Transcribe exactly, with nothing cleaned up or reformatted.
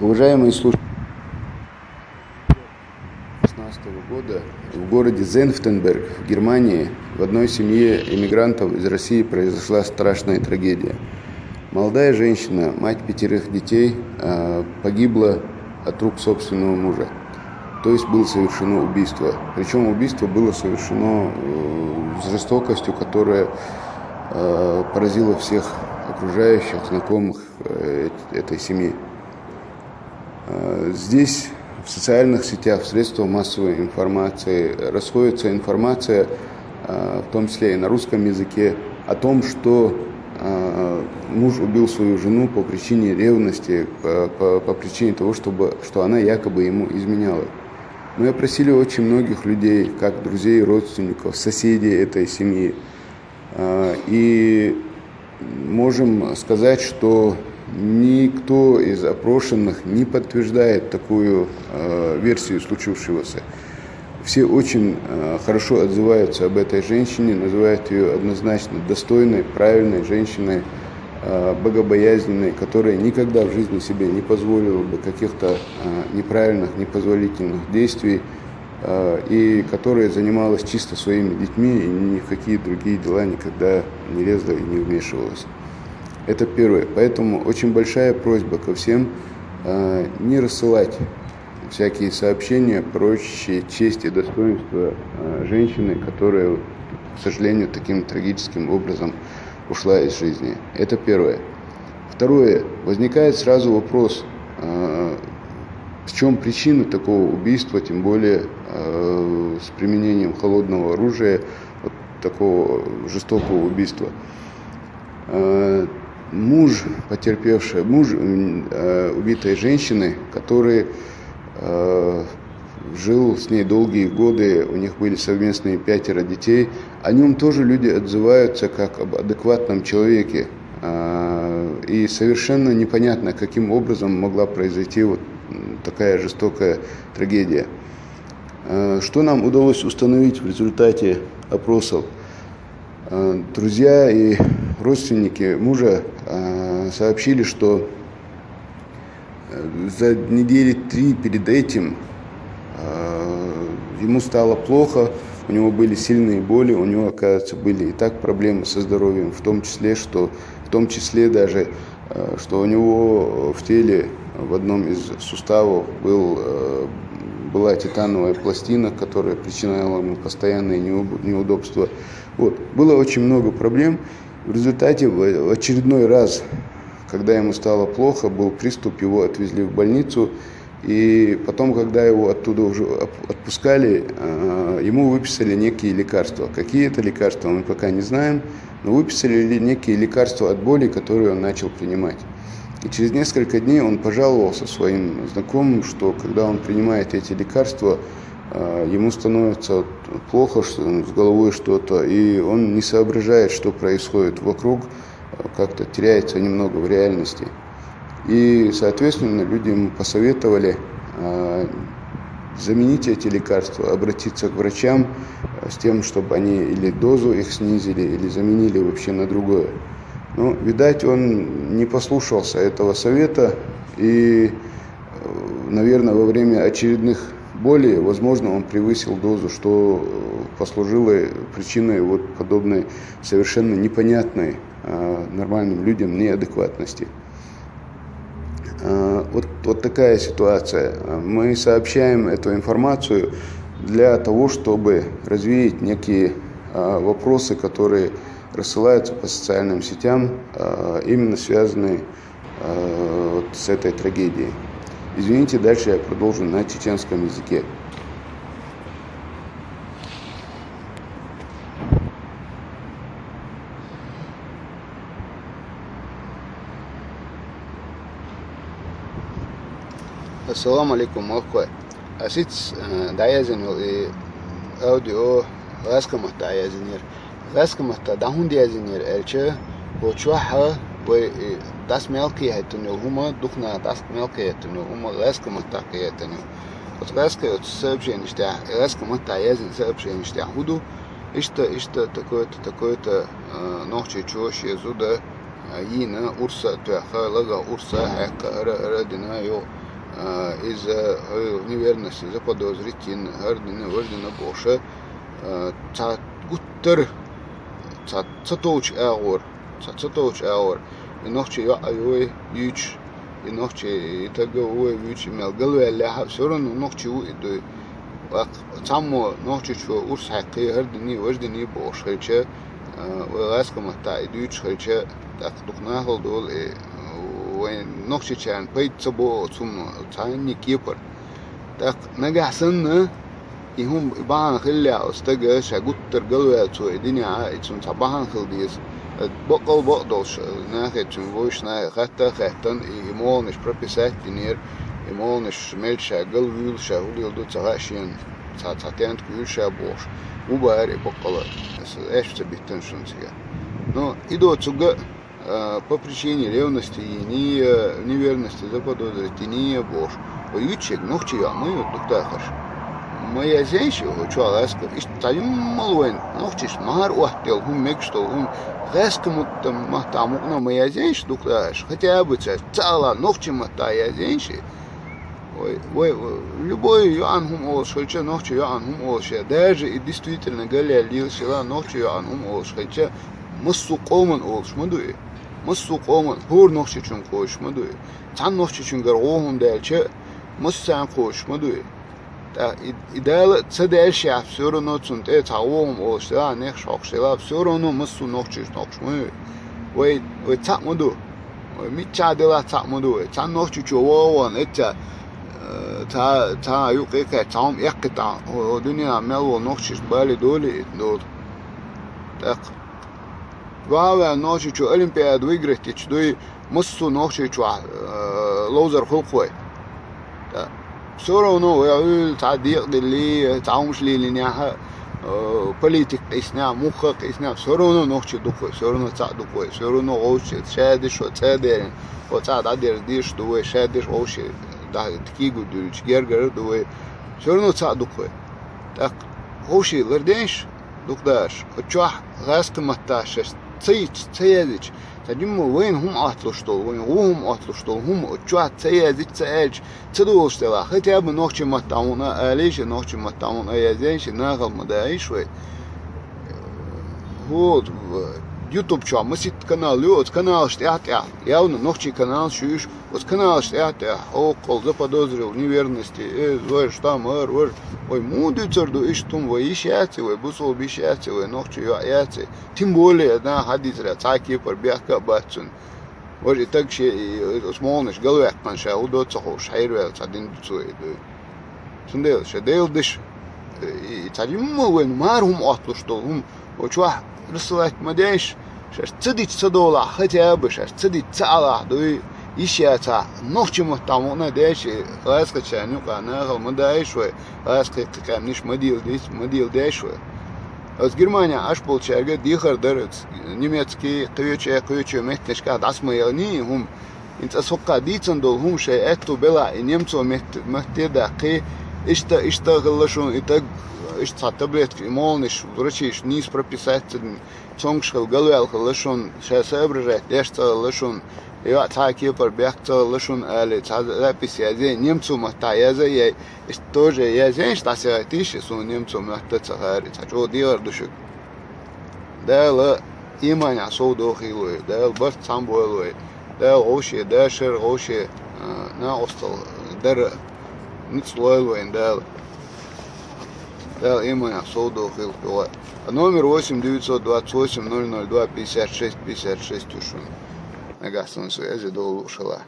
Уважаемые слушатели, шестнадцатого года в городе Зенфтенберг в Германии в одной семье иммигрантов из России произошла страшная трагедия. Молодая женщина, мать пятерых детей, э, погибла от рук собственного мужа. То есть было совершено убийство. Причем убийство было совершено э, с жестокостью, которая э, поразила всех окружающих, знакомых э, этой семьи. Э, Здесь в социальных сетях, в средствах массовой информации расходится информация, э, в том числе и на русском языке, о том, что э, муж убил свою жену по причине ревности, по, по- по причине того, чтобы, что она якобы ему изменяла. Мы опросили очень многих людей, как друзей, родственников, соседей этой семьи. Э, И можем сказать, что никто из опрошенных не подтверждает такую э, версию случившегося. Все очень э, хорошо отзываются об этой женщине, называют ее однозначно достойной, правильной женщиной, э, богобоязненной, которая никогда в жизни себе не позволила бы каких-то э, неправильных, непозволительных действий, э, и которая занималась чисто своими детьми и ни в какие другие дела никогда не лезла и не вмешивалась. Это первое. Поэтому очень большая просьба ко всем э, не рассылать всякие сообщения, порочащие честь и достоинство э, женщины, которая, к сожалению, таким трагическим образом ушла из жизни. Это первое. Второе. Возникает сразу вопрос, э, в чем причина такого убийства, тем более э, с применением холодного оружия, вот такого жестокого убийства. Э, Муж потерпевшей, муж м, э, убитой женщины, который э, жил с ней долгие годы, у них были совместные пятеро детей, о нем тоже люди отзываются как об адекватном человеке. Э, И совершенно непонятно, каким образом могла произойти вот м, такая жестокая трагедия. Э, Что нам удалось установить в результате опросов? Э, Друзья и родственники мужа э, сообщили, что э, за недели три перед этим э, ему стало плохо, у него были сильные боли, у него, оказывается, были и так проблемы со здоровьем, в том числе, что в том числе даже э, что у него в теле в одном из суставов был, э, была титановая пластина, которая причиняла ему постоянные неуб- неудобства. Вот. Было очень много проблем. В результате в очередной раз, когда ему стало плохо, был приступ, его отвезли в больницу. И потом, когда его оттуда уже отпускали, э, ему выписали некие лекарства. Какие это лекарства, мы пока не знаем, но выписали некие лекарства от боли, которые он начал принимать. И через несколько дней он пожаловался своим знакомым, что когда он принимает эти лекарства, э, ему становится плохо с головой что-то, и он не соображает, что происходит вокруг, как-то теряется немного в реальности. И, соответственно, люди ему посоветовали э, заменить эти лекарства, обратиться к врачам э, с тем, чтобы они или дозу их снизили, или заменили вообще на другое. Но, видать, он не послушался этого совета, и, э, наверное, во время очередных болей, возможно, он превысил дозу, что э, послужило причиной вот подобной совершенно непонятной э, нормальным людям неадекватности. Э, Вот, вот такая ситуация. Мы сообщаем эту информацию для того, чтобы развеять некие э, вопросы, которые рассылаются по социальным сетям, э, именно связанные э, вот с этой трагедией. Извините, дальше я продолжу на чеченском языке. Ассаламу алейкум, махкой. Асиц даязнул и аудио ласкамат даязнир. Ласкамат да хун даязнир элча, бо чуаха, бо дас мелки хэтуню, хума духна дас мелки хэтуню, хума ласкамат да хэтуню. Вот ласка вот сообщение штя, ласкамат даязин сообщение штя худу. Ишта, ишта, такое-то, такое-то, э, нохчи чуаши зуда, э, йина урса, тяха, лага урса, хакка, ара, ара, дина, йо. а, иза, хьо неверности заподозрить йина, хӀара дина, важа дина бохуш, а, цхьа гуттар, цхьа ца товча агӀор, цхьа ца товча агӀор, и нохчи йоӀ а ю вай дуьйцуш, и нохчи, и таг а ву вай вуьйцуш, и мел галваьллехь а, всё равно нохчи ву и дуй. ТӀаккха цхьаммо нохчичо урс хьаькхий, хӀара дина, важа дина бохуш хилча, а, вай гӀазкхийн маттахь и дуьйцуш хилча, тӀаккха дукха нахала долу и, вайн нохчичарна пайда ца бо оцу хӀумано, цхьанне кепара. ТӀаккха нагахь санна, и хӀума, и бахьана хиллехь оцу стага, ша гуттар галваьлла цо и динехь, и цунна цхьа бахьана хила деза. Баккъал бакъдолуш нахе, цуьнан вовшашна нахе хатта а хаьттина, и, и молханаш прописать динера, и молханаш мел ша галвуьйлу, ша хӀун леладо ца хаьа шена, цхьа, цхьа тентка вуьйлу ша бохуш, ву бара и баккъала. Аса аьшпа ца биттина шуна цигахь. Но и доцург а, а, по причине ревности йиний, а, неверности заподозрить йиний бохуш. Вай юьйцуш ерг нохчи йоӀ ма ю, дукха дахарш. Ма язъяйша хӀокху чохь гӀазкхи. Иштта цхьа юммал вайн нохчашна мара оттаделла хӀума, мегаш долу хӀума, гӀазкхийн матта-, маттахь мукъана ма язъяйша дукха дахарш. Хотя бы цаьрца ца ала, нохчи маттахь язъяйша. Вай, вай, вай, любой йоӀан хӀума олуш хилча, нохчи йоӀан хӀума олуш, я даже и действительно галъяьлла лелаш хила, нохчи йоӀан хӀума олуш хилча, массо а къоман олуш ма ду и. Массо а къоман, хӀора нохчичун кхочуш ма ду и. Цхьана нохчичуьнгара гӀо хӀума даьлча, массарна кхочуш ма ду и. ТӀаккха и, и Дала ца даьллашехь, всё равно цунна тӀе цхьа гӀо хӀума олуш делахь, нехаш хьокхуш делахь, всё равно массо а нохчаш нохчаш ма ю. Вай, вай цхьаъ ма ду. Вай миччахь делахь цхьаъ ма ду вай. Цхьана нохчичо вогӀу ван, эццехь, э, цхьа, цхьа юкъе кхаьчча, цхьа хӀума эккхийтахь, хӀо, хӀо дуьненахь мел волу нохчашна бале долий и долу. ТӀаккха. Ваха ваьлла нохчичо олимпиада выиграть йича дуй, массо а нохчийчохь, э, ловзар хуьлу-кх вай. ТӀаккха. Всё равно вай Ӏуьйла цхьа декъадиллий, цхьа хӀумаш лелийнехь а, э, политика къийсинехь а, муха а къийсинехь а, всё равно нохчи ду-кх вай, всё равно цхьаъ ду-кх вай, всё равно вовшийн шадерш а цӀа а деррина, оцу цӀа дӀадерза дезаш ду вай, шадерш вовшийн дӀа-, кийго дуьллуш гергара а ду вай, всё равно цхьаъ ду-кх вай. ТӀаккха вовшийн лардеш, дукха дахарш, оцу чохь гӀазкхийн маттахь шаьш ца йича, ца язйича, цхьа жимма вайна хӀума Ӏотталуш долу, вайна ву хӀума Ӏотталуш долу хӀума оцу чохь ца язйича, ца аьлча, ца долуш делахь, хотя бы нохчийн маттахь хӀума а алийша, нохчийн маттахь хӀума а язъяйша, нахала ма даийша вай. ХӀу, YouTube чохь маситта канал ю, оцу каналаш тӀехь а, тӀехь а, явно нохчийн каналаш ю уьш, оцу каналаш тӀехь а, тӀехь а, хӀокхул заподозрил неверности, э, вайш там, ар, вар. Вай муха дуьйцур ду иштта хӀума, вай йиш яций, вай бусулба йиш яций, вай нохчи йоӀ яций. Тем более, нах хьадийцарехь, цхьа а кепара бехк а бац цуьнан. Важа и таг ше, и, и, оцу молханаш галваьккхина ша хӀун до ца хууш, хьайраваьлла цхьа дин ду цо и дуй. Цундела ша Делан даш, и, и цхьа жимма вайна мара хӀума Ӏотталуш долу хӀума, оцу чохь рассылать ма деш, шаьш ца дича ца долахь, хотя бы шаьш ца дича ца Ӏалахь дуй, йиш яцахь, нохчийн маттахь мукъана а деш, и гӀазкхичарна юкъахь нахала ма даийша вай, гӀазкхийн кхин къаьмнаш ма дийла диц-, ма дийла деш вай. Оцу Германехь Ӏаш болчаьрга дехар дара, оцу немецкий, кхечу, кхечу меттанашкахь дӀаса ма яханий хӀума. ХӀинца аса хӀокхахь дийцина долу хӀума шайн аьтту белахь, и немцо метте, метте а даккхий, иштта, иштта а хилла шуна, и таг, иштта цхьа таблетка, и молханаш, врачиша нийса прописать ца дина, цомгуш хилла, галваьлла хилла шуна, ша соображать деш ца хилла шуна, и йоӀ цхьа а кепара бехк ца хилла шуна, алий, цхьа запись язъяй, немцо маттахь язъяй, иштта тоже язъяйша дӀасаьхийтийша, суна немцо матта ца хаьара, цхьа чӀогӀа дехар ду шуьга. Дала иманехь сов дохийла вай, Дала барт цхьаьна бойла вай, Дала вовше, Дала шера вовше, а, накъостал дара ницкъ лойла вайна Дала. Дала иманехь сов дохийла вай. А номер восемь девятьсот двадцать восемь ноль ноль два пятьдесят шесть пятьдесят шесть ю шуна. Нагахь санна со эзе долу шала.